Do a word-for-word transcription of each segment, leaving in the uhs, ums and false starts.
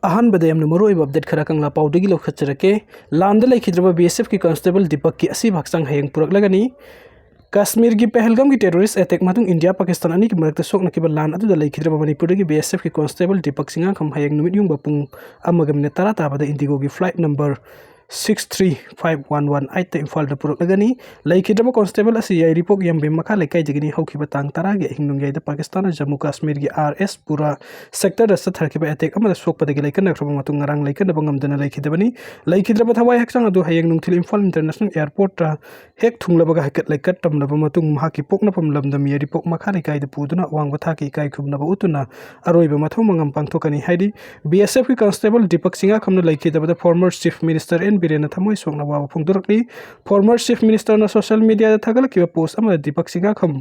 ꯑꯍꯥꯟꯕꯗ ꯌꯥꯝꯅ ꯃꯔꯨꯑꯣꯏꯕ ꯑꯞꯗꯦꯠ ꯈꯔ ꯀꯪꯂꯥ ꯄꯥꯎꯗꯒꯤ ꯂꯧꯈꯠꯆꯔꯛꯀꯦ꯫ ꯂꯥꯟꯗ ꯂꯩꯈꯤꯗ꯭ꯔꯕ ꯕꯤ ꯑꯦꯁ ꯑꯦꯐꯀꯤ ꯀꯣꯟꯁꯇꯦꯕꯜ ꯗꯤꯄꯛꯀꯤ ꯑꯁꯤꯕ ꯍꯛꯆꯥꯡ ꯍꯌꯦꯡ ꯄꯨꯔꯛꯂꯒꯅꯤ꯫ ꯀꯥꯁꯃꯤꯔꯒꯤ ꯄꯦꯍꯜꯒꯥꯝꯒꯤ ꯇꯦꯔꯣꯔꯤꯁ ꯑꯦꯇꯦꯛ ꯃꯇꯨꯡ ꯏꯟꯗꯤꯌꯥ ꯄꯥꯀꯤꯁꯇꯥꯟ ꯑꯅꯤꯒꯤ ꯃꯔꯛꯇ ꯁꯣꯛꯅꯈꯤꯕ ꯂꯥꯟ ꯑꯗꯨꯗ ꯂꯩꯈꯤꯗ꯭ꯔꯕ ꯃꯅꯤꯄꯨꯔꯗꯒꯤ ꯕꯤ ꯑꯦꯁ ꯑꯦꯐꯀꯤ ꯀꯣꯟꯁꯇꯦꯕꯜ ꯗꯤꯄꯛ ꯁꯤꯡꯉꯥꯈꯝ ꯍꯌꯦꯡ ꯅꯨꯃꯤꯠ ꯌꯨꯡꯕ ꯄꯨꯡ ꯑꯃꯒ ꯃꯤꯅꯤꯠ ꯇꯔꯥ ꯇꯥꯕꯗ ꯏꯟꯗꯤꯒꯣꯒꯤ flight number six three five one one ꯑꯩꯠꯇ ꯏꯝꯐꯥꯜꯗ ꯄꯨꯔꯛꯂꯒꯅꯤ꯫ ꯂꯩꯈꯤꯗ꯭ꯔꯕ ꯀꯣꯟꯁꯇꯦꯕꯜ ꯑꯁꯤ ꯌꯥꯏꯔꯤꯄꯣꯛ ꯌꯥꯝꯕꯦꯝ ꯃꯈꯥ ꯂꯩꯀꯥꯏꯗꯒꯤꯅꯤ꯫ ꯍꯧꯈꯤꯕ ꯇꯥꯡ ꯇꯔꯥꯒꯤ ꯑꯍꯤꯡ ꯅꯣꯡꯌꯥꯏꯗ ꯄꯥꯀꯤꯁꯇꯥꯟꯅ ꯖꯝꯃꯨ ꯀꯥꯁꯃꯤꯔꯒꯤ ꯑꯥꯔ ꯑꯦꯁ ꯄꯨꯔꯥ ꯁꯦꯛꯇꯔꯗ ꯆꯠꯊꯔꯛꯈꯤꯕ ꯑꯦꯇꯦꯛ ꯑꯃꯗ ꯁꯣꯛꯄꯗꯒꯤ ꯂꯩꯀꯠꯅꯈ꯭ꯔꯕ ꯃꯇꯨꯡ ꯉꯔꯥꯡ ꯂꯩꯀꯠꯅꯕ ꯉꯝꯗꯅ ꯂꯩꯈꯤꯗꯕꯅꯤ꯫ ꯂꯩꯈꯤꯗ꯭ꯔꯕ ꯊꯋꯥꯏ ꯍꯛꯆꯥꯡ ꯑꯗꯨ ꯍꯌꯦꯡ ꯅꯨꯡꯊꯤꯜ ꯏꯝꯐꯥꯜ ꯏꯟꯇꯔꯅꯦꯁꯅꯦꯜ ꯑꯦꯌꯔꯄꯣꯔꯠꯇ ꯍꯦꯛ ꯊꯨꯡꯂꯕꯒ ꯍꯥꯏꯀꯠ ꯂꯩꯀꯠ ꯇꯝꯂꯕ ꯃꯇꯨꯡ ꯃꯍꯥꯛꯀꯤ ꯄꯣꯛꯅꯐꯝ ꯂꯝꯗꯝ ꯌꯥꯏꯔꯤꯄꯣꯛ ꯃꯈꯥ ꯂꯩꯀꯥꯏꯗ ꯄꯨꯗꯨꯅ ꯑꯋꯥꯡꯕ ꯊꯥꯛꯀꯤ ꯏꯀꯥꯏ ꯈꯨꯝꯅꯕ ꯎꯠꯇꯨꯅ ꯑꯔꯣꯏꯕ ꯃꯊꯧ ꯃꯉꯝ ꯄꯥꯡꯊꯣꯛꯀꯅꯤ ꯍꯥꯏꯔꯤ꯫ ꯕꯤ ꯑꯦꯁ ꯑꯦꯐꯀꯤ ꯀꯣꯟꯁꯇꯦꯕꯜ ꯗꯤꯄꯛ ꯁꯤꯡꯉꯥꯈꯝꯅ ꯂꯩꯈꯤꯗꯕꯗ ꯐꯣꯔꯃꯔ ꯆꯤꯐ ꯃꯤꯅꯤꯁꯇꯔ ꯑꯦꯟ ꯕꯤꯔꯦꯟꯅ ꯊꯃꯣꯏ ꯁꯣꯛꯅ ꯋꯥꯕ ꯐꯣꯡꯗꯣꯔꯛꯂꯤ꯫ ꯐꯣꯔꯃꯔ ꯆꯤꯐ ꯃꯤꯅꯤꯁꯇꯔꯅ ꯁꯣꯁꯤꯌꯦꯜ ꯃꯤꯗꯤꯌꯥꯗ ꯊꯥꯒꯠꯂꯛꯈꯤꯕ ꯄꯣꯁ ꯑꯃꯗ ꯗꯤꯄꯛ ꯁꯤꯡꯉꯥꯈꯝ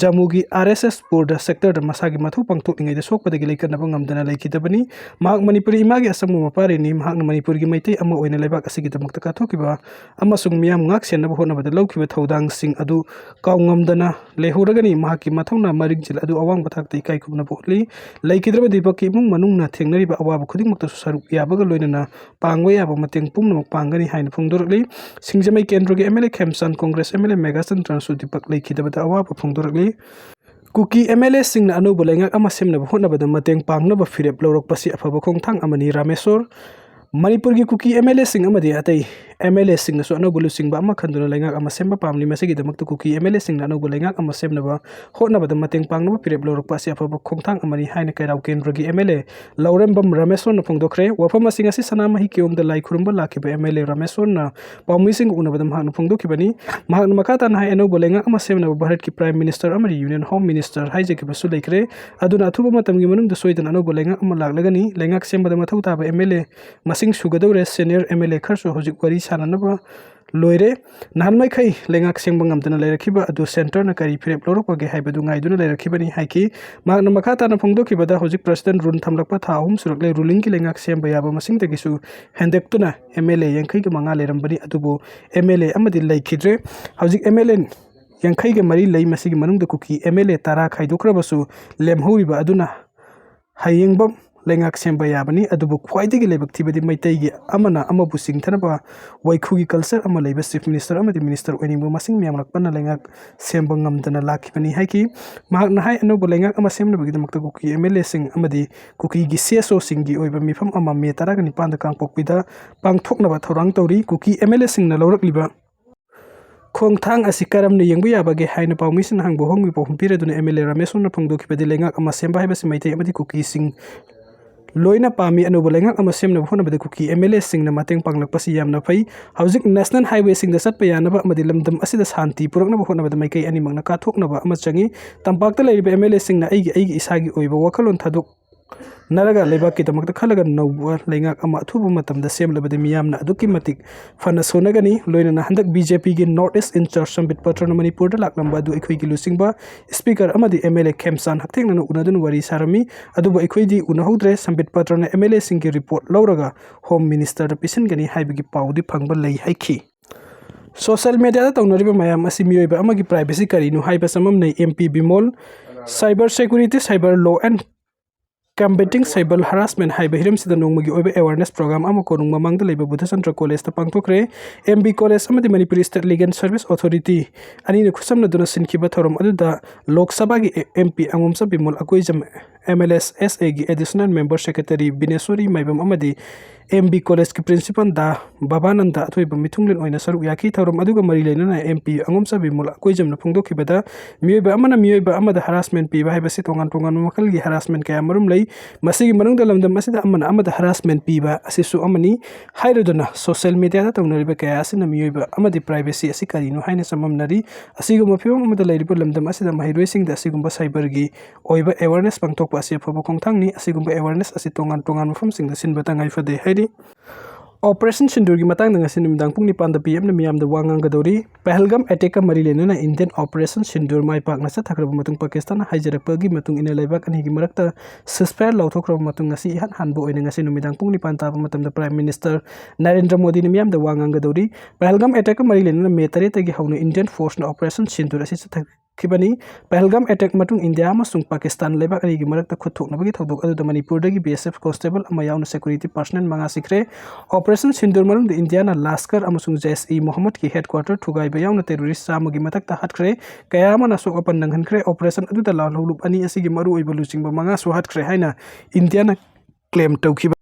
ꯖꯝꯃꯨꯒꯤ ꯑꯥꯔ ꯑꯦꯁ ꯑꯦꯁ ꯄꯨꯔꯗ ꯁꯦꯛꯇꯔꯗ ꯃꯁꯥꯒꯤ ꯃꯊꯧ ꯄꯥꯡꯊꯣꯛꯂꯤꯉꯩꯗ ꯁꯣꯛꯄꯗꯒꯤ ꯂꯩꯀꯠꯅꯕ ꯉꯝꯗꯅ ꯂꯩꯈꯤꯗꯕꯅꯤ꯫ ꯃꯍꯥꯛ ꯃꯅꯤꯄꯨꯔꯤ ꯏꯃꯥꯒꯤ ꯑꯁꯪꯕ ꯃꯄꯥꯔꯤꯅꯤ꯫ ꯃꯍꯥꯛꯅ ꯃꯅꯤꯄꯨꯔꯒꯤ ꯃꯩꯇꯩ ꯑꯃ ꯑꯣꯏꯅ ꯂꯩꯕꯥꯛ ꯑꯁꯤꯒꯤꯗꯃꯛꯇ ꯀꯠꯊꯣꯛꯈꯤꯕ ꯑꯃꯁꯨꯡ ꯃꯤꯌꯥꯝ ꯉꯥꯛ ꯁꯦꯟꯅꯕ ꯍꯣꯠꯅꯕꯗ ꯂꯧꯈꯤꯕ ꯊꯧꯗꯥꯡꯁꯤꯡ ꯑꯗꯨ ꯀꯥꯎꯉꯝꯗꯅ ꯂꯩꯍꯧꯔꯒꯅꯤ꯫ ꯃꯍꯥꯛꯀꯤ ꯃꯊꯧꯅꯥ ꯃꯔꯤꯡꯖꯦꯜ ꯑꯗꯨ ꯑꯋꯥꯡꯕ ꯊꯥꯛꯇ ꯏꯀꯥꯏ ꯈꯨꯝꯅꯕ ꯎꯠꯂꯤ꯫ ꯂꯩꯈꯤꯗ꯭ꯔꯕ ꯗꯤꯄꯛꯀꯤ ꯏꯃꯨꯡ ꯃꯅꯨꯡꯅ ꯊꯦꯡꯅꯔꯤꯕ ꯑꯋꯥꯕ ꯈꯨꯗꯤꯡꯃꯛꯇꯁꯨ ꯁꯔꯨꯛ ꯌꯥꯕꯒ ꯂꯣꯏꯅꯅ ꯄꯥꯡꯕ ꯌꯥꯕ ꯃꯇꯦꯡ ꯄꯨꯝꯅꯃꯛ ꯄꯥꯡꯒꯅꯤ ꯍꯥꯏꯅ ꯐꯣꯡꯗꯣꯔꯛꯂꯤ꯫ ꯁꯤꯡꯖꯃꯩ ꯀꯦꯟꯗ꯭ꯔꯒꯤ M L A Khemchand, Congress M L A ꯃꯦꯘꯥꯆꯟꯗ꯭ꯔꯅꯁꯨ ꯗꯤꯄꯛ ꯂꯩꯈꯤꯗꯕꯗ ꯑꯋꯥꯕ ꯐꯣꯡꯗꯣꯔꯛꯂꯤ꯫ ꯀꯨꯀꯤ ꯑꯦꯝ ꯑꯦꯜ ꯑꯦꯁꯤꯡꯅ ꯑꯅꯧꯕ ꯂꯩꯉꯥꯛ ꯑꯃ ꯁꯦꯝꯅꯕ ꯍꯣꯠꯅꯕꯗ ꯃꯇꯦꯡ ꯄꯥꯡꯅꯕ ꯐꯤꯔꯦꯞ ꯂꯧꯔꯛꯄꯁꯤ ꯑꯐꯕ ꯈꯣꯡꯊꯥꯡ ꯑꯃꯅꯤ꯫ ꯔꯥꯃꯦꯁꯣꯔ, ꯃꯅꯤꯄꯨꯔꯒꯤ ꯀꯨꯀꯤ ꯑꯦꯝ ꯑꯦꯜ ꯑꯦꯁꯤꯡ ꯑꯃꯗꯤ ꯑꯇꯩ ꯑꯦꯝ ꯑꯦꯜ ꯑꯦꯁꯤꯡꯅꯁꯨ ꯑꯅꯧꯕ ꯂꯨꯆꯤꯡꯕ ꯑꯃ ꯈꯟꯗꯨꯅ ꯂꯩꯉꯥꯛ ꯑꯃ ꯁꯦꯝꯕ ꯄꯥꯝꯂꯤ꯫ ꯃꯁꯤꯒꯤꯗꯃꯛꯇ ꯀꯨꯀꯤ ꯑꯦꯝ ꯑꯦꯜ ꯑꯦꯁꯤꯡꯅ ꯑꯅꯧꯕ ꯂꯩꯉꯥꯛ ꯑꯃ ꯁꯦꯝꯅꯕ ꯍꯣꯠꯅꯕꯗ ꯃꯇꯦꯡ ꯄꯥꯡꯅꯕ ꯐꯤꯔꯦꯞ ꯂꯧꯔꯛꯄ ꯑꯁꯤ ꯑꯐꯕ ꯈꯣꯡꯊꯥꯡ ꯑꯃꯅꯤ ꯍꯥꯏꯅ ꯀꯩꯔꯥꯎ ꯀꯦꯟꯗ꯭ꯔꯒꯤ ꯑꯦꯝ ꯑꯦꯜ ꯑꯦ ꯂꯧꯔꯦꯝꯕꯝ ꯔꯥꯃꯦꯁꯣꯔꯅ ꯐꯣꯡꯗꯣꯛꯈ꯭ꯔꯦ꯫ ꯋꯥꯐꯝ ꯑꯁꯤ ꯉꯁꯤ ꯁꯅꯥꯃꯍꯤ ꯀꯤꯌꯣꯡꯗ ꯂꯥꯏ ꯈꯨꯔꯨꯝꯕ ꯂꯥꯛꯈꯤꯕ ꯑꯦꯝ ꯑꯦꯜ ꯑꯦ ꯔꯥꯃꯦꯁꯣꯔꯅ ꯄꯥꯎꯃꯤꯁꯤꯡ ꯎꯅꯕꯗ ꯃꯍꯥꯛꯅ ꯐꯣꯡꯗꯣꯛꯈꯤꯕꯅꯤ꯫ ꯃꯍꯥꯛꯅ ꯃꯈꯥ ꯇꯥꯅ ꯍꯥꯏ, ꯑꯅꯧꯕ ꯂꯩꯉꯥꯛ ꯑꯃ ꯁꯦꯝꯅꯕ ꯚꯥꯔꯠꯀꯤ ꯄ꯭ꯔꯥꯏꯝ ꯃꯤꯅꯤꯁꯇꯔ ꯑꯃꯗꯤ ꯌꯨꯅꯤꯌꯟ ꯍꯣꯝ ꯃꯤꯅꯤꯁꯇꯔ ꯍꯥꯏꯖꯈꯤꯕꯁꯨ ꯂꯩꯈ꯭ꯔꯦ꯫ ꯑꯗꯨꯅ ꯑꯊꯨꯕ ꯃꯇꯝꯒꯤ ꯃꯅꯨꯡꯗ ꯁꯣꯏꯗꯅ ꯑꯅꯧꯕ ꯂꯩꯉꯥꯛ ꯑꯃ ꯂꯥꯛꯂꯒꯅꯤ꯫ ꯂꯩꯉꯥꯛ ꯁꯦꯝꯕꯗ ꯃꯊꯧ ꯇꯥꯕ ꯑꯦꯝ ꯑꯦꯜ ꯑꯦ ꯃꯁꯤꯡ ꯁꯨꯒꯗꯧꯔꯦ꯫ ꯁꯦꯅꯤꯌꯔ ꯑꯦꯝ ꯑꯦꯜ ꯑꯦ ꯈꯔꯁꯨ ꯍꯧꯖꯤꯛ ꯋꯥꯔꯤ ꯁꯥꯅꯅꯕ ꯂꯣꯏꯔꯦ꯫ ꯅꯍꯥꯟꯃꯩꯈꯩ ꯂꯩꯉꯥꯛ ꯁꯦꯝꯕ ꯉꯝꯗꯅ ꯂꯩꯔꯛꯈꯤꯕ ꯑꯗꯨ ꯁꯦꯟꯇꯔꯅ ꯀꯔꯤ ꯐꯤꯔꯦꯞ ꯂꯧꯔꯛꯄꯒꯦ ꯍꯥꯏꯕꯗꯨ ꯉꯥꯏꯗꯨꯅ ꯂꯩꯔꯛꯈꯤꯕꯅꯤ ꯍꯥꯏꯈꯤ꯫ ꯃꯍꯥꯛꯅ ꯃꯈꯥ ꯇꯥꯅ ꯐꯣꯡꯗꯣꯛꯈꯤꯕꯗ, ꯍꯧꯖꯤꯛ ꯄ꯭ꯔꯁꯤꯗꯦꯟ ꯔꯨꯜ ꯊꯝꯂꯛꯄ ꯊꯥ ꯑꯍꯨꯝ ꯁꯨꯔꯛꯂꯦ꯫ ꯔꯨꯂꯤꯡꯒꯤ ꯂꯩꯉꯥꯛ ꯁꯦꯝꯕ ꯌꯥꯕ ꯃꯁꯤꯡꯗꯒꯤꯁꯨ ꯍꯦꯟꯗꯣꯛꯇꯨꯅ ꯑꯦꯝ ꯑꯦꯜ ꯑꯦ ꯌꯥꯡꯈꯩꯒ ꯃꯉꯥ ꯂꯩꯔꯝꯕꯅꯤ, ꯑꯗꯨꯕꯨ ꯑꯦꯝ ꯑꯦꯜ ꯑꯦ ꯑꯃꯗꯤ ꯂꯩꯈꯤꯗ꯭ꯔꯦ꯫ ꯍꯧꯖꯤꯛ ꯑꯦꯝ ꯑꯦꯜ ꯑꯦ ꯌꯥꯡꯈꯩꯒ ꯃꯔꯤ ꯂꯩ꯫ ꯃꯁꯤꯒꯤ ꯃꯅꯨꯡꯗ ꯀꯨꯀꯤ ꯑꯦꯝ ꯑꯦꯜ ꯑꯦ ꯇꯔꯥ ꯈꯥꯏꯗꯣꯛꯈ꯭ꯔꯕꯁꯨ, ꯂꯦꯝꯍꯧꯔꯤꯕ ꯑꯗꯨꯅ ꯍꯌꯦꯡꯕꯝ ꯂꯩꯉꯥꯛ ꯁꯦꯝꯕ ꯌꯥꯕꯅꯤ꯫ ꯑꯗꯨꯕꯨ ꯈ꯭ꯋꯥꯏꯗꯒꯤ ꯂꯥꯏꯕꯛ ꯊꯤꯕꯗꯤ ꯃꯩꯇꯩꯒꯤ ꯑꯃꯅ ꯑꯃꯕꯨ ꯆꯤꯡꯊꯅꯕ ꯋꯥꯏꯈꯨꯒꯤ culture ꯑꯃ ꯂꯩꯕ chief minister ꯑꯃꯗꯤ minister ꯑꯣꯏꯅꯤꯡꯕ ꯃꯁꯤꯡ ꯃꯌꯥꯝꯂꯛꯄꯅ ꯂꯩꯉꯥꯛ ꯁꯦꯝꯕ ꯉꯝꯗꯅ ꯂꯥꯛꯈꯤꯕꯅꯤ ꯍꯥꯏꯈꯤ꯫ ꯃꯍꯥꯛꯅ ꯍꯥꯏ, ꯑꯅꯧꯕ ꯂꯩꯉꯥꯛ ꯑꯃ ꯁꯦꯝꯅꯕꯒꯤꯗꯃꯛꯇ ꯀꯨꯀꯤ MLAꯁꯤꯡ ꯑꯃꯗꯤ ꯀꯨꯀꯤꯒꯤ CSOꯁꯤꯡꯒꯤ ꯑꯣꯏꯕ ꯃꯤꯐꯝ ꯑꯃ May ꯇꯔꯥꯒ ꯅꯤꯄꯥꯟꯗ ꯀꯥꯡꯄꯣꯛꯄꯤꯗ ꯄꯥꯡꯊꯣꯛꯅꯕ ꯊꯧꯔꯥꯡ ꯇꯧꯔꯤ꯫ ꯀꯨꯀꯤ MLAꯁꯤꯡꯅ ꯂꯧꯔꯛꯂꯤꯕ ꯈꯣꯡꯊꯥꯡ ꯑꯁꯤ ꯀꯔꯝꯅ ꯌꯦꯡꯕ ꯌꯥꯕꯒꯦ ꯍꯥꯏꯅ ꯄꯥꯎꯃꯤꯁꯤꯡꯅ ꯍꯪꯕ ꯍꯣꯡꯒꯤ ꯄꯥꯎꯈꯨꯝ ꯄꯤꯔꯗꯨꯅ MLA ꯔꯥꯃꯦꯁꯣꯔꯅ ꯐꯣꯡꯗꯣꯛꯈꯤꯕꯗꯤ, ꯂꯩꯉꯥꯛ ꯑꯃ ꯁꯦꯝꯕ ꯍꯥꯏꯕꯁꯤ ꯃꯩꯇꯩ ꯑꯃꯗꯤ ꯀꯨꯀꯤꯁꯤꯡ ꯂꯣꯏꯅ ꯄꯥꯝꯃꯤ꯫ ꯑꯅꯧꯕ ꯂꯩꯉꯥꯛ ꯑꯃ ꯁꯦꯝꯅꯕ ꯍꯣꯠꯅꯕꯗ ꯀꯨꯀꯤ MLAꯁꯤꯡꯅ ꯃꯇꯦꯡ ꯄꯥꯡꯂꯛꯄꯁꯤ ꯌꯥꯝꯅ ꯐꯩ꯫ ꯍꯧꯖꯤꯛ national highwayꯁꯤꯡꯗ ꯆꯠꯄ ꯌꯥꯅꯕ ꯑꯃꯗꯤ ꯂꯝꯗꯝ ꯑꯁꯤꯗ ꯁꯥꯟꯇꯤ ꯄꯨꯔꯛꯅꯕ ꯍꯣꯠꯅꯕꯗ ꯃꯥꯏꯀꯩ ꯑꯅꯤꯃꯛꯅ ꯀꯥꯊꯣꯛꯅꯕ ꯑꯃ ꯆꯪꯏ꯫ ꯇꯝꯄꯥꯛꯇ ꯂꯩꯔꯤꯕ MLAꯁꯤꯡꯅ ꯑꯩꯒꯤ ꯑꯩꯒꯤ ꯏꯁꯥꯒꯤ ꯑꯣꯏꯕ ꯋꯥꯈꯜꯂꯣꯟ ꯊꯥꯗꯣꯛ ꯅꯔꯒ ꯂꯩꯕꯥꯛꯀꯤꯗꯃꯛꯇ ꯈꯜꯂꯒ ꯅꯧꯕ ꯂꯩꯉꯥꯛ ꯑꯃ ꯑꯊꯨꯕ ꯃꯇꯝꯗ ꯁꯦꯝꯂꯕꯗꯤ ꯃꯤꯌꯥꯝꯅ ꯑꯗꯨꯛꯀꯤ ꯃꯇꯤꯛ ꯐꯅ ꯁꯣꯟꯅꯒꯅꯤ꯫ ꯂꯣꯏꯅꯅ ꯍꯟꯗꯛ BJPꯒꯤ North East in charge ꯁꯝꯕꯤꯠ ꯄꯇ꯭ꯔꯅ ꯃꯅꯤꯄꯨꯔꯗ ꯂꯥꯛꯂꯝꯕ ꯑꯗꯨ ꯑꯩꯈꯣꯏꯒꯤ ꯂꯨꯆꯤꯡꯕ speaker ꯑꯃꯗꯤ MLA ꯈꯦꯝꯆꯥꯟ ꯍꯛꯊꯦꯡꯅꯅ ꯎꯅꯗꯨꯅ ꯋꯥꯔꯤ ꯁꯥꯔꯝꯃꯤ꯫ ꯑꯗꯨꯕꯨ ꯑꯩꯈꯣꯏꯗꯤ ꯎꯅꯍꯧꯗ꯭ꯔꯦ꯫ ꯁꯝꯕꯤꯠ ꯄꯇ꯭ꯔꯅ MLAꯁꯤꯡꯒꯤ report ꯂꯧꯔꯒ home ministerꯗ ꯄꯤꯁꯤꯟꯒꯅꯤ ꯍꯥꯏꯕꯒꯤ ꯄꯥꯎꯗꯤ ꯐꯪꯕ ꯂꯩ ꯍꯥꯏꯈꯤ꯫ Social mediaꯗ ꯇꯧꯅꯔꯤꯕ ꯃꯌꯥꯝ ꯑꯁꯤ ꯃꯤꯑꯣꯏꯕ ꯑꯃꯒꯤ privacy ꯀꯔꯤꯅꯣ ꯍꯥꯏꯕ ꯆꯃꯝꯅꯩ꯫ MP Bimol cyber security, cyber law and combating cyber harassment ꯍꯥꯏꯕ ꯍꯤꯔꯝꯁꯤꯗ ꯅꯣꯡꯃꯒꯤ ꯑꯣꯏꯕ awareness program ꯑꯃ ꯀꯣꯅꯨꯡ ꯃꯃꯥꯡꯗ ꯂꯩꯕ ꯕꯨꯙꯆꯟꯗ꯭ꯔ collegeꯇ ꯄꯥꯡꯊꯣꯛꯈ꯭ꯔꯦ꯫ MP college ꯑꯃꯗꯤ Manipur State Legal Service Authority ꯑꯅꯤꯅ ꯈꯨꯠꯁꯝꯅꯗꯨꯅ ꯁꯤꯟꯈꯤꯕ ꯊꯧꯔꯝ ꯑꯗꯨꯗ ꯂꯣꯛ ꯁꯚꯥꯒꯤ MP ꯑꯉꯣꯝꯆꯥ Bimol Akoijam, MLSSAꯒꯤ additional member secretary ꯕꯤꯅꯦꯁꯣꯔꯤ ꯃꯥꯏꯕꯝ ꯑꯃꯗꯤ MP collegeꯀꯤ principal ꯗꯥ ꯕꯕꯥꯅꯟꯗ ꯑꯊꯣꯏꯕ ꯃꯤꯊꯨꯡꯂꯦꯟ ꯑꯣꯏꯅ ꯁꯔꯨꯛ ꯌꯥꯈꯤ꯫ ꯊꯧꯔꯝ ꯑꯗꯨꯒ ꯃꯔꯤ ꯂꯩꯅꯅ MP ꯑꯉꯣꯝꯆꯥ ꯕꯤꯃꯣꯜ ꯑꯀꯣꯏꯖꯝꯅ ꯐꯣꯡꯗꯣꯛꯈꯤꯕꯗ, ꯃꯤꯑꯣꯏꯕ ꯑꯃꯅ ꯃꯤꯑꯣꯏꯕ ꯑꯃꯗ harassment ꯄꯤꯕ ꯍꯥꯏꯕꯁꯤ ꯇꯣꯉꯥꯟ ꯇꯣꯉꯥꯟꯕ ꯃꯈꯜꯒꯤ harassment ꯀꯌꯥ ꯃꯔꯨꯝ ꯂꯩ꯫ ꯃꯁꯤꯒꯤ ꯃꯅꯨꯡꯗ ꯂꯝꯗꯝ ꯑꯁꯤꯗ ꯑꯃꯅ ꯑꯃꯗ harassment ꯄꯤꯕ ꯑꯁꯤꯁꯨ ꯑꯃꯅꯤ꯫ ꯍꯥꯏꯔꯗꯨꯅ social mediaꯗ ꯇꯧꯅꯔꯤꯕ ꯀꯌꯥ ꯑꯁꯤꯅ ꯃꯤꯑꯣꯏꯕ ꯑꯃꯗꯤ privacy ꯑꯁꯤ ꯀꯔꯤꯅꯣ ꯍꯥꯏꯅ ꯆꯃꯝꯅꯔꯤ꯫ ꯑꯁꯤꯒꯨꯝꯕ ꯐꯤꯕꯝ ꯑꯃꯗ ꯂꯩꯔꯤꯕ ꯂꯝꯗꯝ ꯑꯁꯤꯗ ꯃꯍꯩꯔꯣꯏꯁꯤꯡꯗ ꯑꯁꯤꯒꯨꯝꯕ cyberꯒꯤ ꯑꯣꯏꯕ awareness ꯄꯥꯡꯊꯣꯛꯄ ꯑꯁꯤ ꯑꯐꯕ ꯈꯣꯡꯊꯥꯡꯅꯤ꯫ ꯑꯁꯤꯒꯨꯝꯕ awareness ꯑꯁꯤ ꯇꯣꯉꯥꯟ ꯇꯣꯉꯥꯟꯕ ꯃꯐꯝꯁꯤꯡꯗ ꯁꯤꯟꯕ ꯇꯉꯥꯏ ꯐꯗꯦ ꯍꯥꯏꯔꯤ꯫ Operation ꯁꯤꯟꯗꯨꯔꯒꯤ ꯃꯇꯥꯡꯗ ꯉꯁꯤ ꯅꯨꯃꯤꯗꯥꯡ ꯄꯨꯡ ꯅꯤꯄꯥꯟꯗ PM ꯅ ꯃꯤꯌꯥꯝꯗ ꯋꯥ ꯉꯥꯡꯒꯗꯧꯔꯤ꯫ ꯄꯍꯜꯒꯥꯝ attackꯀ ꯃꯔꯤ ꯂꯩꯅꯅ Indian Operation ꯁꯤꯟꯗꯨꯔ ꯃꯥꯏ ꯄꯥꯛꯅ ꯆꯠꯊꯈ꯭ꯔꯕ ꯃꯇꯨꯡ, ꯄꯥꯀꯤꯁꯇꯥꯟꯅ ꯍꯥꯏꯖꯔꯛꯄꯒꯤ ꯃꯇꯨꯡ ꯏꯟꯅ ꯂꯩꯕꯥꯛ ꯑꯅꯤꯒꯤ ꯃꯔꯛꯇ ceasefire ꯂꯥꯎꯊꯣꯛꯈ꯭ꯔꯕ ꯃꯇꯨꯡ, ꯉꯁꯤ ꯏꯍꯥꯟ ꯍꯥꯟꯕ ꯑꯣꯏꯅ ꯉꯁꯤ ꯅꯨꯃꯤꯗꯥꯡ ꯄꯨꯡ ꯅꯤꯄꯥꯟ ꯇꯥꯕ ꯃꯇꯝꯗ Prime Minister ꯅꯔꯦꯟꯗ꯭ꯔ ꯃꯣꯗꯤꯅ ꯃꯤꯌꯥꯝꯗ ꯋꯥ ꯉꯥꯡꯒꯗꯧꯔꯤ꯫ ꯄꯍꯜꯒꯥꯝ attackꯀ ꯃꯔꯤ ꯂꯩꯅꯅ May ꯇꯔꯦꯠꯇꯒꯤ ꯍꯧꯅ Indian forceꯅ Operation ꯁꯤꯟꯗꯨꯔ ꯑꯁꯤ ꯆꯠꯊ-, ꯈꯤꯕꯅꯤ꯫ ꯄꯍꯜꯒꯥꯝ ꯑꯦꯇꯦꯛ ꯃꯇꯨꯡ ꯏꯟꯗꯤꯌꯥ ꯑꯃꯁꯨꯡ ꯄꯥꯀꯤꯁꯇꯥꯟ ꯂꯩꯕꯥꯛ ꯑꯅꯤꯒꯤ ꯃꯔꯛꯇ ꯈꯨꯠ ꯊꯣꯛꯅꯕꯒꯤ ꯊꯧꯗꯣꯛ ꯑꯗꯨꯗ ꯃꯅꯤꯄꯨꯔꯗꯒꯤ B S F constable ꯑꯃ ꯌꯥꯎꯅ security personnel ꯃꯉꯥ ꯁꯤꯈ꯭ꯔꯦ꯫ Operation ꯁꯤꯟꯗꯨꯔ ꯃꯅꯨꯡꯗ ꯏꯟꯗꯤꯌꯥꯅ ꯂꯥꯁꯀꯔ ꯑꯃꯁꯨꯡ ꯖꯩꯁ ꯏ ꯃꯣꯍꯝꯃꯗꯀꯤ headquarter ꯊꯨꯒꯥꯏꯕ ꯌꯥꯎꯅ terrorist ꯆꯥꯝꯃꯒꯤ ꯃꯊꯛꯇ ꯍꯥꯠꯈ꯭ꯔꯦ꯫ ꯀꯌꯥ ꯑꯃꯅ ꯑꯁꯣꯛ ꯑꯄꯟ ꯅꯪꯍꯟꯈ꯭ꯔꯦ꯫ Operation ꯑꯗꯨꯗ ꯂꯥꯜꯍꯧꯂꯨꯞ ꯑꯅꯤ ꯑꯁꯤꯒꯤ ꯃꯔꯨꯑꯣꯏꯕ ꯂꯨꯆꯤꯡꯕ ꯃꯉꯥꯁꯨ ꯍꯥꯠꯈ꯭ꯔꯦ ꯍꯥꯏꯅ ꯏꯟꯗꯤꯌꯥꯅ claim ꯇꯧꯈꯤꯕ꯫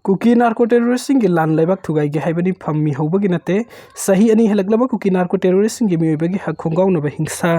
ꯀꯨꯀꯤ narco terroristꯁꯤꯡꯒꯤ ꯂꯥꯟ ꯂꯩꯕꯥꯛ ꯊꯨꯒꯥꯏꯒꯦ ꯍꯥꯏꯕꯅꯤ, ꯐꯝꯃꯤ ꯍꯧꯕꯒꯤ ꯅꯠꯇꯦ꯫ ꯆꯍꯤ ꯑꯅꯤ ꯍꯦꯜꯂꯛꯂꯕ ꯀꯨꯀꯤ narco terroristꯁꯤꯡꯒꯤ ꯃꯤꯑꯣꯏꯕꯒꯤ ꯍꯛ ꯈꯣꯡꯒꯥꯎꯅꯕ ꯍꯤꯡꯁꯥ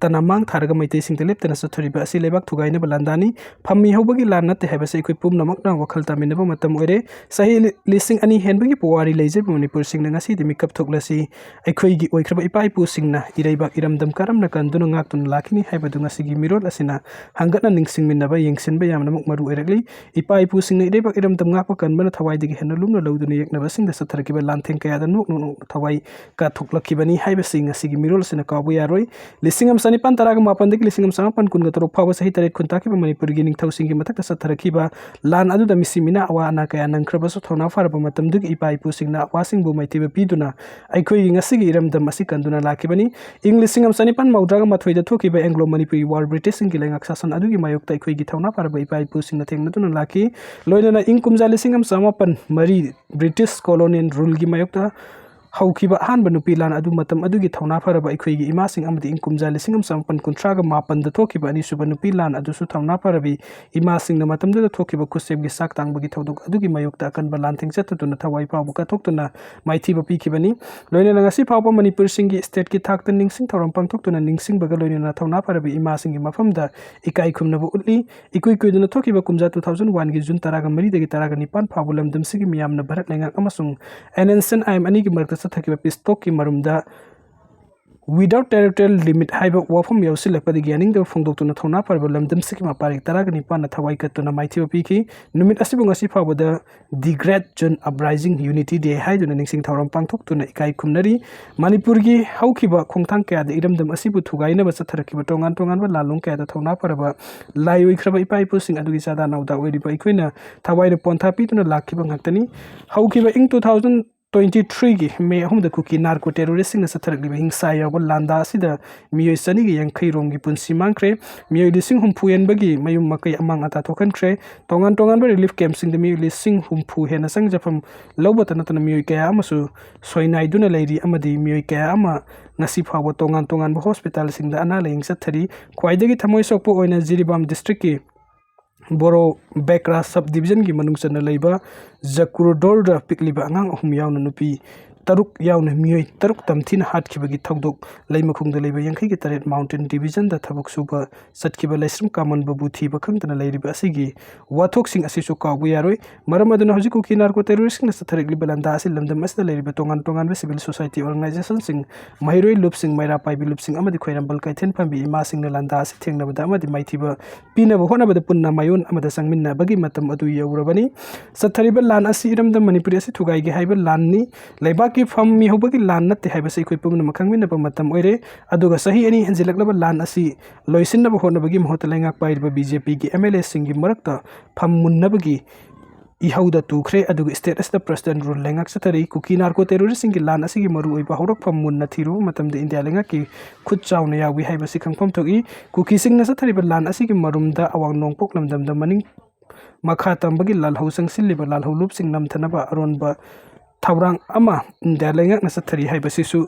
ꯇꯅ ꯃꯥꯡ ꯊꯥꯔꯒ ꯃꯩꯇꯩꯁꯤꯡꯗ ꯂꯦꯞꯇꯅ ꯆꯠꯊꯔꯤꯕ ꯑꯁꯤ ꯂꯩꯕꯥꯛ ꯊꯨꯒꯥꯏꯅꯕ ꯂꯥꯟꯗꯥꯅꯤ꯫ ꯐꯝꯃꯤ ꯍꯧꯕꯒꯤ ꯂꯥꯟ ꯅꯠꯇꯦ ꯍꯥꯏꯕꯁꯤ ꯑꯩꯈꯣꯏ ꯄꯨꯝꯅꯃꯛꯅ ꯋꯥꯈꯜ ꯇꯥꯃꯤꯟꯅꯕ ꯃꯇꯝ ꯑꯣꯏꯔꯦ꯫ ꯆꯍꯤ ꯂꯤ-, ꯂꯤꯁꯤꯡ ꯑꯅꯤ ꯍꯦꯟꯕꯒꯤ ꯄꯨꯋꯥꯔꯤ ꯂꯩꯖꯔꯤꯕ ꯃꯅꯤꯄꯨꯔꯁꯤꯡꯅ ꯉꯁꯤꯗꯤ ꯃꯤꯀꯞ ꯊꯣꯛꯂꯁꯤ꯫ ꯑꯩꯈꯣꯏꯒꯤ ꯑꯣꯏꯈ꯭ꯔꯕ ꯏꯄꯥ ꯏꯄꯨꯁꯤꯡꯅ ꯏꯔꯩꯕꯥꯛ ꯏꯔꯝꯗꯝ ꯀꯔꯝꯅ ꯀꯟꯗꯨꯅ ꯉꯥꯛꯇꯨꯅ ꯂꯥꯛꯈꯤꯅꯤ ꯍꯥꯏꯕꯗꯨ ꯉꯁꯤꯒꯤ ꯃꯤꯔꯣꯜ ꯑꯁꯤꯅ ꯍꯪꯒꯠꯅ ꯅꯤꯡꯁꯤꯡꯃꯤꯟꯅꯕ, ꯌꯦꯡꯁꯤꯟꯕ ꯌꯥꯝꯅꯃꯛ ꯃꯔꯨ ꯑꯣꯏꯔꯛꯂꯤ꯫ ꯏꯄꯥ ꯏꯄꯨꯁꯤꯡꯅ ꯏꯔꯩꯕꯥꯛ ꯏꯔꯝꯗꯝ ꯉꯥꯛꯄ ꯀꯟꯕꯅ ꯊꯋꯥꯏꯗꯒꯤ ꯍꯦꯟꯅ ꯂꯨꯝꯅ ꯂꯧꯗꯨꯅ ꯌꯦꯛꯅꯕꯁꯤꯡꯗ ꯆꯠꯊꯔꯛꯈꯤꯕ ꯂꯥꯟꯊꯦꯡ ꯀꯌꯥꯗ ꯅꯣꯛ ꯅꯣꯛ ꯅꯣꯛꯅ ꯊꯋꯥꯏ ꯀꯠꯊꯣꯛꯂꯛꯈꯤꯕꯅꯤ ꯍꯥꯏꯕꯁꯤ ꯉꯁꯤꯒꯤ ꯃꯤꯔꯣꯜ ꯑꯁꯤꯅ ꯀꯥꯎꯕ ꯌꯥꯔꯣꯏ꯫ ꯂꯤꯁꯤꯡ ꯑꯃ ꯆꯅꯤꯄꯥꯟ ꯇꯔꯥꯒ ꯃꯥꯄꯟꯗꯒꯤ ꯂꯤꯁꯤꯡ ꯑꯃ ꯆꯃꯥꯄꯟ ꯀꯨꯟꯒ ꯇꯔꯨꯛ ꯐꯥꯎꯕ ꯆꯍꯤ ꯇꯔꯦꯠ ꯈꯨꯟꯇꯥꯛꯈꯤꯕ ꯃꯅꯤꯄꯨꯔꯒꯤ ꯅꯤꯡꯊꯧꯁꯤꯡꯒꯤ ꯃꯊꯛꯇ ꯆꯠꯊꯔꯛꯈꯤꯕ ꯂꯥꯟ ꯑꯗꯨꯗ ꯃꯤꯁꯤ ꯃꯤꯅꯥ ꯑꯋꯥ ꯑꯅꯥ ꯀꯌꯥ ꯅꯪꯈ꯭ꯔꯕꯁꯨ, ꯊꯧꯅꯥ ꯐꯔꯕ ꯃꯇꯝꯗꯨꯒꯤ ꯏꯄꯥ ꯏꯄꯨꯁꯤꯡꯅ ꯑꯋꯥꯁꯤꯡꯕꯨ ꯃꯥꯏꯊꯤꯕ ꯄꯤꯗꯨꯅ ꯑꯩꯈꯣꯏꯒꯤ ꯉꯁꯤꯒꯤ ꯏꯔꯝꯗꯝ ꯑꯁꯤ ꯀꯟꯗꯨꯅ ꯂꯥꯛꯈꯤꯕꯅꯤ꯫ ꯏꯪ ꯂꯤꯁꯤꯡ ꯑꯃ ꯆꯅꯤꯄꯥꯟ ꯃꯧꯗ꯭ꯔꯥꯒ ꯃꯥꯊꯣꯏꯗ ꯊꯣꯛꯈꯤꯕ Anglo Manipuri War, Britishꯁꯤꯡꯒꯤ ꯂꯩꯉꯥꯛ ꯁꯥꯁꯟ ꯑꯗꯨꯒꯤ ꯃꯥꯌꯣꯛꯇ ꯑꯩꯈꯣꯏꯒꯤ ꯊꯧꯅꯥ ꯐꯔꯕ ꯏꯄꯥ ꯏꯄꯨꯁꯤꯡꯅ ꯊꯦꯡꯅꯗꯨꯅ ꯂꯥꯛꯈꯤ꯫ ꯂꯣꯏꯅꯅ ꯏꯪ ꯀꯨꯝꯖꯥ ꯂꯤꯁꯤꯡ ꯑꯃ ꯆꯃꯥꯄꯟ ꯃꯔꯤ British colonial ruleꯒꯤ ꯃꯥꯌꯣꯛꯇ ꯍꯧꯈꯤꯕ ꯑꯍꯥꯟꯕ ꯅꯨꯄꯤ ꯂꯥꯟ ꯑꯗꯨ ꯃꯇꯝ ꯑꯗꯨꯒꯤ ꯊꯧꯅꯥ ꯐꯔꯕ ꯑꯩꯈꯣꯏꯒꯤ ꯏꯃꯥꯁꯤꯡ ꯑꯃꯗꯤ ꯏꯪ ꯀꯨꯝꯖꯥ ꯂꯤꯁꯤꯡ ꯑꯃ ꯆꯃꯥꯄꯟ ꯀꯨꯟꯊ꯭ꯔꯥꯒ ꯃꯥꯄꯟꯗ ꯊꯣꯛꯈꯤꯕ ꯑꯅꯤꯁꯨꯕ ꯅꯨꯄꯤ ꯂꯥꯟ ꯑꯗꯨꯁꯨ ꯊꯧꯅꯥ ꯐꯔꯕꯤ ꯏꯃꯥꯁꯤꯡꯅ ꯃꯇꯝꯗꯨꯗ ꯊꯣꯛꯈꯤꯕ ꯈꯨꯠꯁꯦꯝꯒꯤ ꯆꯥꯛ ꯇꯥꯡꯕꯒꯤ ꯊꯧꯗꯣꯛ ꯑꯗꯨꯒꯤ ꯃꯥꯌꯣꯛꯇ ꯑꯀꯟꯕ ꯂꯥꯟꯊꯦꯡ ꯆꯠꯊꯗꯨꯅ ꯊꯋꯥꯏ ꯐꯥꯎꯕ ꯀꯠꯊꯣꯛꯇꯨꯅ ꯃꯥꯏꯊꯤꯕ ꯄꯤꯈꯤꯕꯅꯤ꯫ ꯂꯣꯏꯅꯅ ꯉꯁꯤ ꯐꯥꯎꯕ ꯃꯅꯤꯄꯨꯔꯁꯤꯡꯒꯤ stateꯀꯤ ꯊꯥꯛꯇ ꯅꯤꯡꯁꯤꯡ ꯊꯧꯔꯝ ꯄꯥꯡꯊꯣꯛꯇꯨꯅ ꯅꯤꯡꯁꯤꯡꯕꯒ ꯂꯣꯏꯅꯅ ꯊꯧꯅꯥ ꯐꯔꯕꯤ ꯏꯃꯥꯁꯤꯡꯒꯤ ꯃꯐꯝꯗ ꯏꯀꯥꯏ ꯈꯨꯝꯅꯕ ꯎꯠꯂꯤ꯫ ꯏꯀꯨꯏ ꯀꯨꯏꯗꯅ ꯊꯣꯛꯈꯤꯕ ꯀꯨꯝꯖꯥ two thousand oneꯒꯤ June ꯇꯔꯥꯒ ꯃꯔꯤꯗꯒꯤ ꯇꯔꯥꯒ ꯅꯤꯄꯥꯟ ꯐꯥꯎꯕ ꯂꯝꯗꯝꯁꯤꯒꯤ ꯃꯤꯌꯥꯝꯅ ꯚꯥꯔꯠ ꯂꯩꯉꯥꯛ ꯑꯃꯁꯨꯡ N S C N I M ꯑꯅꯤꯒꯤ ꯃꯔꯛꯇ ꯆꯠꯊꯈꯤꯕ peace talkꯀꯤ ꯃꯔꯨꯝꯗ without territorial limit ꯍꯥꯏꯕ ꯋꯥꯐꯝ ꯌꯥꯎꯁꯤꯜꯂꯛꯄꯗꯒꯤ ꯌꯥꯅꯤꯡꯗꯕ ꯐꯣꯡꯗꯣꯛꯇꯨꯅ ꯊꯧꯅꯥ ꯐꯔꯕ ꯂꯝꯗꯝꯁꯤꯒꯤ ꯃꯄꯥꯔꯤ ꯇꯔꯥꯒ ꯅꯤꯄꯥꯟꯅ ꯊꯋꯥꯏ ꯀꯠꯇꯨꯅ ꯃꯥꯏꯊꯤꯕ ꯄꯤꯈꯤ꯫ ꯅꯨꯃꯤꯠ ꯑꯁꯤꯕꯨ ꯉꯁꯤ ꯐꯥꯎꯕꯗ The Great June Uprising Unity Day ꯍꯥꯏꯗꯨꯅ ꯅꯤꯡꯁꯤꯡ ꯊꯧꯔꯝ ꯄꯥꯡꯊꯣꯛꯇꯨꯅ ꯏꯀꯥꯏ ꯈꯨꯝꯅꯔꯤ꯫ ꯃꯅꯤꯄꯨꯔꯒꯤ ꯍꯧꯈꯤꯕ ꯈꯣꯡꯊꯥꯡ ꯀꯌꯥꯗ ꯏꯔꯝꯗꯝ ꯑꯁꯤꯕꯨ ꯊꯨꯒꯥꯏꯅꯕ ꯆꯠꯊꯔꯛꯈꯤꯕ ꯇꯣꯉꯥꯟ ꯇꯣꯉꯥꯟꯕ ꯂꯥꯟꯂꯣꯡ ꯀꯌꯥꯗ ꯊꯧꯅꯥ ꯐꯔꯕ ꯂꯥꯏ ꯑꯣꯏꯈ꯭ꯔꯕ ꯏꯄꯥ ꯏꯄꯨꯁꯤꯡ ꯑꯗꯨꯒꯤ ꯆꯥꯗꯥ ꯅꯥꯎꯗꯥ ꯑꯣꯏꯔꯤꯕ ꯑꯩꯈꯣꯏꯅ ꯊꯋꯥꯏꯅ ꯄꯣꯟꯊꯥ ꯄꯤꯗꯨꯅ ꯂꯥꯛꯈꯤꯕ ꯉꯥꯛꯇꯅꯤ꯫ ꯍꯧꯈꯤꯕ ꯏꯪ two thousand ꯇ꯭ꯋꯦꯟꯇꯤ ꯊ꯭ꯔꯤꯒꯤ ꯃꯦ ꯑꯍꯨꯝꯗ ꯀꯨꯀꯤ ꯅꯥꯔꯀꯣ ꯇꯦꯔꯣꯔꯤꯁꯁꯤꯡꯅ ꯆꯠꯊꯔꯛꯂꯤꯕ ꯍꯤꯡꯁꯥ ꯌꯥꯎꯕ ꯂꯥꯟꯗꯥ ꯑꯁꯤꯗ ꯃꯤꯑꯣꯏ ꯆꯅꯤꯒ ꯌꯥꯡꯈꯩ ꯔꯣꯝꯒꯤ ꯄꯨꯟꯁꯤ ꯃꯥꯡꯈ꯭ꯔꯦ꯫ ꯃꯤꯑꯣꯏ ꯂꯤꯁꯤꯡ ꯍꯨꯝꯐꯨ ꯍꯦꯟꯕꯒꯤ ꯃꯌꯨꯝ ꯃꯀꯩ ꯑꯃꯥꯡ ꯑꯇꯥ ꯊꯣꯛꯍꯟꯈ꯭ꯔꯦ꯫ ꯇꯣꯉꯥꯟ ꯇꯣꯉꯥꯟꯕ ꯔꯤꯂꯤꯐ ꯀꯦꯝꯞꯁꯤꯡꯗ ꯃꯤꯑꯣꯏ ꯂꯤꯁꯤꯡ ꯍꯨꯝꯐꯨ ꯍꯦꯟꯅ ꯆꯪꯖꯐꯝ ꯂꯧꯕꯇ ꯅꯠꯇꯅ ꯃꯤꯑꯣꯏ ꯀꯌꯥ ꯑꯃꯁꯨ ꯁꯣꯏꯅꯥꯏꯗꯨꯅ ꯂꯩꯔꯤ ꯑꯃꯗꯤ ꯃꯤꯑꯣꯏ ꯀꯌꯥ ꯑꯃ ꯉꯁꯤ ꯐꯥꯎꯕ ꯇꯣꯉꯥꯟ ꯇꯣꯉꯥꯟꯕ ꯍꯣꯁꯄꯤꯇꯥꯜꯁꯤꯡꯗ ꯑꯅꯥ ꯂꯥꯌꯦꯡ ꯆꯠꯊꯔꯤ꯫ ꯈ꯭ꯋꯥꯏꯗꯒꯤ ꯊꯃꯣꯏ ꯁꯣꯛꯄ ꯑꯣꯏꯅ ꯖꯤꯔꯤꯕꯥꯝ ꯗꯤꯁꯇ꯭ꯔꯤꯛꯀꯤ ꯕꯣꯔꯣ ꯕꯦꯀ꯭ꯔꯥ ꯁꯕ ꯗꯤꯕꯤꯖꯟꯒꯤ ꯃꯅꯨꯡ ꯆꯟꯅ ꯂꯩꯕ ꯖꯀꯨꯔꯗꯣꯜꯗ ꯄꯤꯛꯂꯤꯕ ꯑꯉꯥꯡ ꯑꯍꯨꯝ ꯌꯥꯎꯅ ꯅꯨꯄꯤ ꯇꯔꯨꯛ ꯌꯥꯎꯅ ꯃꯤꯑꯣꯏ ꯇꯔꯨꯛ ꯇꯝꯊꯤꯅ ꯍꯥꯠꯈꯤꯕꯒꯤ ꯊꯧꯗꯣꯛ ꯂꯩꯃꯈꯣꯡꯗ ꯂꯩꯕ ꯌꯥꯡꯈꯩꯒꯤ ꯇꯔꯦꯠ ꯃꯥꯎꯟꯇꯦꯟ ꯗꯤꯕꯤꯖꯟꯗ ꯊꯕꯛ ꯁꯨꯕ ꯆꯠꯈꯤꯕ ꯂꯩꯁ꯭ꯔꯝ ꯀꯥꯃꯟꯕꯕꯨ ꯊꯤꯕ ꯈꯪꯗꯅ ꯂꯩꯔꯤꯕ ꯑꯁꯤꯒꯤ ꯋꯥꯊꯣꯛꯁꯤꯡ ꯑꯁꯤꯁꯨ ꯀꯥꯎꯕ ꯌꯥꯔꯣꯏ꯫ ꯃꯔꯝ ꯑꯗꯨꯅ ꯍꯧꯖꯤꯛ ꯀꯨꯀꯤ ꯅꯥꯔꯀꯣ ꯇꯦꯔꯣꯔꯤꯁꯁꯤꯡꯅ ꯆꯠꯊꯔꯛꯂꯤꯕ ꯂꯥꯟꯗꯥ ꯑꯁꯤ ꯂꯝꯗꯝ ꯑꯁꯤꯗ ꯂꯩꯔꯤꯕ ꯇꯣꯉꯥꯟ ꯇꯣꯉꯥꯟꯕ ꯁꯤꯚꯤꯜ ꯁꯣꯁꯥꯏꯇꯤ ꯑꯣꯔꯒꯅꯥꯏꯖꯦꯁꯟꯁꯤꯡ, ꯃꯍꯩꯔꯣꯏ ꯂꯨꯞꯁꯤꯡ, ꯃꯩꯔꯥ ꯄꯥꯏꯕꯤ ꯂꯨꯞꯁꯤꯡ ꯑꯃꯗꯤ ꯈ꯭ꯋꯥꯏꯔꯝꯕꯜ ꯀꯩꯊꯦꯜ ꯐꯝꯕꯤ ꯏꯃꯥꯁꯤꯡꯅ ꯂꯥꯟꯗꯥ ꯑꯁꯤ ꯊꯦꯡꯅꯕꯗ ꯑꯃꯗꯤ ꯃꯥꯏꯊꯤꯕ ꯄꯤꯅꯕ ꯍꯣꯠꯅꯕꯗ ꯄꯨꯟꯅ ꯃꯥꯏꯑꯣꯟ ꯑꯃꯗ ꯆꯪꯃꯤꯟꯅꯕꯒꯤ ꯃꯇꯝ ꯑꯗꯨ ꯌꯧꯔꯕꯅꯤ꯫ ꯆꯠꯊꯔꯤꯕ ꯂꯥꯟ ꯑꯁꯤ ꯏꯔꯝꯗꯝ ꯃꯅꯤꯄꯨꯔꯤ ꯑꯁꯤ ꯊꯨꯒꯥꯏꯒꯦ ꯍꯥꯏꯕ ꯂꯥꯟꯅꯤ꯫ ꯂꯩꯕꯥꯛꯀꯤ ꯐꯝ ꯃꯤꯍꯧꯕꯒꯤ ꯂꯥꯟ ꯅꯠꯇꯦ ꯍꯥꯏꯕꯁꯤ ꯑꯩꯈꯣꯏ ꯄꯨꯝꯅꯃꯛ ꯈꯪꯃꯤꯟꯅꯕ ꯃꯇꯝ ꯑꯣꯏꯔꯦ꯫ ꯑꯗꯨꯒ ꯆꯍꯤ ꯑꯅꯤ ꯍꯦꯟꯖꯤꯜꯂꯛꯂꯕ ꯂꯥꯟ ꯑꯁꯤ ꯂꯣꯏꯁꯤꯟꯅꯕ ꯍꯣꯠꯅꯕꯒꯤ ꯃꯍꯨꯠꯇ ꯂꯩꯉꯥꯛ ꯄꯥꯏꯔꯤꯕ ꯕꯤ ꯖꯦ ꯄꯤꯒꯤ ꯑꯦꯝ ꯑꯦꯜ ꯑꯦꯁꯤꯡꯒꯤ ꯃꯔꯛꯇ ꯐꯝ ꯃꯨꯟꯅꯕꯒꯤ ꯏꯍꯧꯗ ꯇꯨꯈ꯭ꯔꯦ꯫ ꯑꯗꯨꯒ ꯁ꯭ꯇꯦꯠ ꯑꯁꯤꯗ ꯄ꯭ꯔꯁꯤꯗꯦꯟ ꯔꯨꯜ ꯂꯩꯉꯥꯛ ꯆꯠꯊꯔꯤ꯫ ꯀꯨꯀꯤ ꯅꯥꯔꯀꯣ ꯇꯦꯔꯣꯔꯤꯁꯁꯤꯡꯒꯤ ꯂꯥꯟ ꯑꯁꯤꯒꯤ ꯃꯔꯨꯑꯣꯏꯕ ꯍꯧꯔꯛꯐꯝ ꯃꯨꯟꯅ ꯊꯤꯔꯨꯕ ꯃꯇꯝꯗ ꯏꯟꯗꯤꯌꯥ ꯂꯩꯉꯥꯛꯀꯤ ꯈꯨꯠ ꯆꯥꯎꯅ ꯌꯥꯎꯏ ꯍꯥꯏꯕꯁꯤ ꯈꯪꯐꯝ ꯊꯣꯛꯏ꯫ ꯀꯨꯀꯤꯁꯤꯡꯅ ꯆꯠꯊꯔꯤꯕ ꯂꯥꯟ ꯑꯁꯤꯒꯤ ꯃꯔꯨꯝꯗ ꯑꯋꯥꯡ ꯅꯣꯡꯄꯣꯛ ꯂꯝꯗꯝꯗ ꯃꯅꯤꯡ ꯃꯈꯥ ꯇꯝꯕꯒꯤ ꯂꯥꯜꯍꯧ ꯆꯪꯁꯤꯜꯂꯤꯕ ꯂꯥꯜꯍꯧ ꯂꯨꯞꯁꯤꯡ ꯅꯝꯊꯅꯕ ꯑꯔꯣꯟꯕ ꯊꯧꯔꯥꯡ ꯑꯃ ꯏꯟꯗꯤꯌꯥ ꯂꯩꯉꯥꯛꯅ ꯆꯠꯊꯔꯤ ꯍꯥꯏꯕꯁꯤꯁꯨ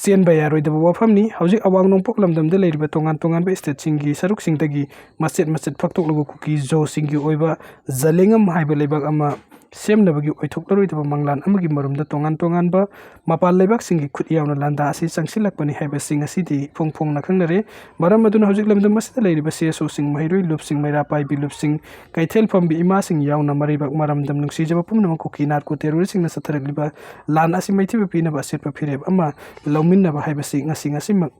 ꯆꯦꯟꯕ ꯌꯥꯔꯣꯏꯗꯕ ꯋꯥꯐꯝꯅꯤ꯫ ꯍꯧꯖꯤꯛ ꯑꯋꯥꯡ ꯅꯣꯡꯄꯣꯛ ꯂꯝꯗꯝꯗ ꯂꯩꯔꯤꯕ ꯇꯣꯉꯥꯟ ꯇꯣꯉꯥꯟꯕ ꯁ꯭ꯇꯦꯠꯁꯤꯡꯒꯤ ꯁꯔꯨꯛꯁꯤꯡꯗꯒꯤ ꯃꯆꯦꯠ ꯃꯆꯦꯠ ꯐꯥꯛꯇꯣꯛꯂꯒ ꯀꯨꯀꯤ ꯖꯣꯁꯤꯡꯒꯤ ꯑꯣꯏꯕ ꯖꯂꯦꯡꯉꯝ ꯍꯥꯏꯕ ꯂꯩꯕꯥꯛ ꯑꯃ ꯁꯦꯝꯅꯕꯒꯤ ꯑꯣꯏꯊꯣꯛꯂꯔꯣꯏꯗꯕ ꯃꯪꯂꯥꯟ ꯑꯃꯒꯤ ꯃꯔꯨꯝꯗ ꯇꯣꯉꯥꯟ ꯇꯣꯉꯥꯟꯕ ꯃꯄꯥꯟ ꯂꯩꯕꯥꯛꯁꯤꯡꯒꯤ ꯈꯨꯠ ꯌꯥꯎꯅ ꯂꯥꯟꯗꯥ ꯑꯁꯤ ꯆꯪꯁꯤꯜꯂꯛꯄꯅꯤ ꯍꯥꯏꯕꯁꯤ ꯉꯁꯤꯗꯤ ꯏꯐꯣꯡ ꯐꯣꯡꯅ ꯈꯪꯅꯔꯦ꯫ ꯃꯔꯝ ꯑꯗꯨꯅ ꯍꯧꯖꯤꯛ ꯂꯝꯗꯝ ꯑꯁꯤꯗ ꯂꯩꯔꯤꯕ ꯁꯤ ꯑꯦꯁ ꯑꯣꯁꯤꯡ, ꯃꯍꯩꯔꯣꯏ ꯂꯨꯞꯁꯤꯡ, ꯃꯩꯔꯥ ꯄꯥꯏꯕꯤ ꯂꯨꯞꯁꯤꯡ, ꯀꯩꯊꯦꯜ ꯐꯝꯕꯤ ꯏꯃꯥꯁꯤꯡ ꯌꯥꯎꯅ ꯃꯔꯩꯕꯥꯛ ꯃꯔꯝꯗꯝ ꯅꯨꯡꯁꯤꯖꯕ ꯄꯨꯝꯅꯃꯛ ꯀꯨꯀꯤ ꯅꯥꯔꯀꯣ ꯇꯦꯔꯣꯔꯤꯁꯁꯤꯡꯅ ꯆꯠꯊꯔꯛꯂꯤꯕ ꯂꯥꯟ ꯑꯁꯤ ꯃꯥꯏꯊꯤꯕ ꯄꯤꯅꯕ ꯑꯆꯦꯠꯄ ꯐꯤꯔꯦꯞ ꯑꯃ ꯂꯧꯃꯤꯟꯅꯕ ꯍꯥꯏꯕꯁꯤ ꯉꯁꯤ ꯉꯁꯤꯃꯛ